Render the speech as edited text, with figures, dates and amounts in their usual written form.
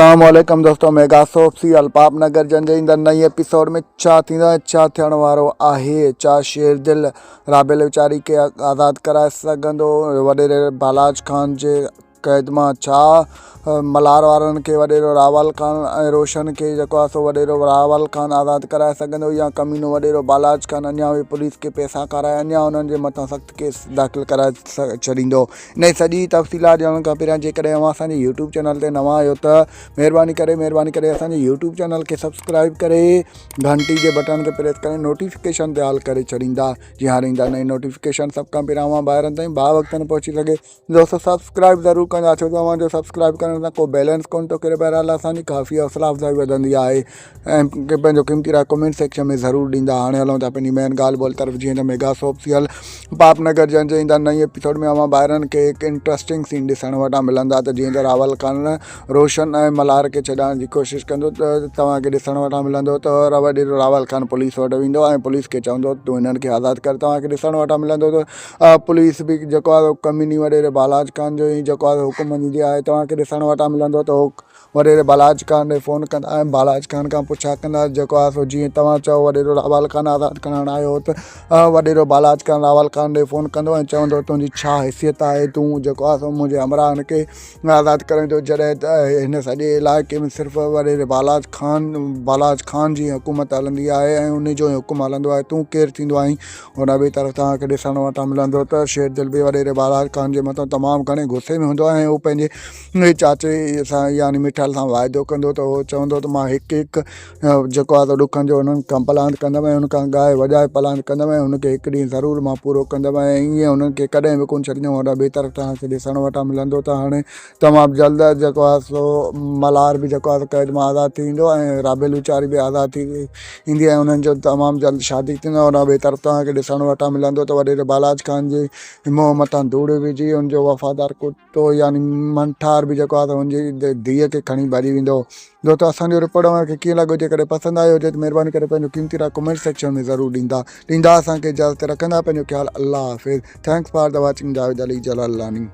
اسلام عليڪم دوستو ميگا سوپ سيريل پاپ نگر جن جي ايندڙ نئين ايپيسوڊ ۾ ڇا ٿيندو ۽ ڇا ٿيڻ وارو آهي ڇا شير دل رابيل ويچاري کي آزاد ڪرائي سگهندو وڏيري بالاچ خان جي قيد مان ڇا ملهار وارن کي وڏيرو راول خان ۽ روشن کي جيڪو آهي سو وڏيرو راول خان آزاد ڪرائي سگهندو يا ڪمينو وڏيرو بالاچ خان اڃا به پوليس کي پيسا کارائي اڃا انهن جي مٿان سخت ڪيس داخل ڪرائي ڇڏيندو. انهي سڄي تفصيلات ڄاڻڻ کان پهريان جيڪڏهن اوهان اسان جي يوٽيوب چينل تي نوان آهيو ته مهرباني ڪري مهرباني ڪري اسان جي يوٽيوب چينل کي سبسڪرائب ڪري گهنٽي جي بٽڻ تي پريس ڪري نوٽيفڪيشن تي آل ڪري ڇڏيندا جيئن هاڻي ايندا نئين نوٽيفڪيشن سڀ کان پهريان اوهان ڀائرن تائين با وقت پهچي سگهي. دوستو سبسڪرائب ضرور ڪندا ڇو جو اوهان جو سبسڪرائب ڪرڻ سان ڪو بيلنس ڪونه ٿو ڪري بهرحال اسان جي ڪافي حوصلا افزائي وڌندي آهي ۽ پنهنجو قيمتي راء ڪمينٽ سيڪشن ۾ ضرور ڏيندا هاڻي هلون ٿا پنهنجي مين ڳالهه ٻولهه طرف جيئن ته ميگا سوپ سيريل پاپ نگر جنهن جي ايندڙ نئين ايپيسوڊ ۾ اوهان ڀائرن کي هڪ انٽرسٽنگ سين ڏسڻ وٽان ملندا ته جيئن ته راول خان روشن ۽ ملهار کي ڇڏائڻ جي ڪوشش ڪندو ته توهان کي ڏسڻ وٽان ملندو ته راول خان پوليس وٽ ويندو ۽ پوليس کي چوندو تون هنن کي آزاد ڪر توهان کي ڏسڻ وٽان ملندو ته پوليس به جيڪو آهي ڪميني وڏيري بالاچ خان جو ئي جيڪو آهي حڪم مڃيندي آهي توهان کي ڏسڻ وٽان ملندو ته هو وڏيري بالاچ خان ڏي فون ڪندا ۽ بالاچ خان کان پڇا ڪندا جيڪو آهي سو جيئن توهان چئو وڏيرو راول خان آزاد ڪرائڻ آيو هو ته وڏيرو بالاچ خان راول خان ڏي فون ڪندو ۽ چوندو تنهنجي ڇا حيثيت آهي تون جيڪو آهي سو منهنجي همراهن کي آزاد ڪرائين ٿو جڏهن ته هن سڄي علائقي ۾ صرف وڏيري بالاچ خان بالاچ خان جي حڪومت هلندي آهي ۽ ان جو ئي حڪم هلندو آهي تون ڪير ٿيندو آهين هن ٻئي طرف توهان کي ڏسڻ وٽان ملندو ته شير دل به وڏيري بالاچ خان جي مٿان تمام گهڻي غصي ۾ هوندو آهي ۽ هو پنهنجي چاچي سان يعني مٺل سان واعدو ڪندو ته هو چوندو ته مان هڪ هڪ جيڪو آهي سو ڏکن جو انهن کان پلاند ڪندم ۽ ان کان ڳائي وڄائي پلاند ڪندم ۽ هن کي هڪ ڏينهن ضرور مان پورو ڪندم ۽ ائين انهن کي ڪڏهن به ڪونه ڇڏيندم هوڏانهن ٻئي طرف توهان کي ڏسڻ وٽان ملندو ته هاڻي تمام جلد جيڪو آهي سو ملهار به جيڪو آهي سو قيد مان آزاد ٿي ويندو ۽ رابيل ويچاري به آزاد ٿي ايندي ۽ انهن جو تمام جلد شادي ٿيندو هوڏانهن ٻئي طرف توهان کي ڏسڻ وٽان ملندو ته وڏيري بالاچ خان جي منهن مٿان ڌوڙ وجهي ان جو وفادار ڪتو يعني منٺار به جيڪو آهي سو هن جي ڌيء کي کڻي ڀڄي ويندو. دوستو اسان جو رپورٽ اوهان کي ڪيئن لڳو جيڪڏهن پسند آيو هجي ته مهرباني ڪري پنهنجو قيمتي راء ڪمينٽ سيڪشن ۾ ضرور ڏيندا ڏيندا اسان کي اجازت رکندا پنهنجو خيال الله حافظ thanks for the watching Javed Ali Jalalani.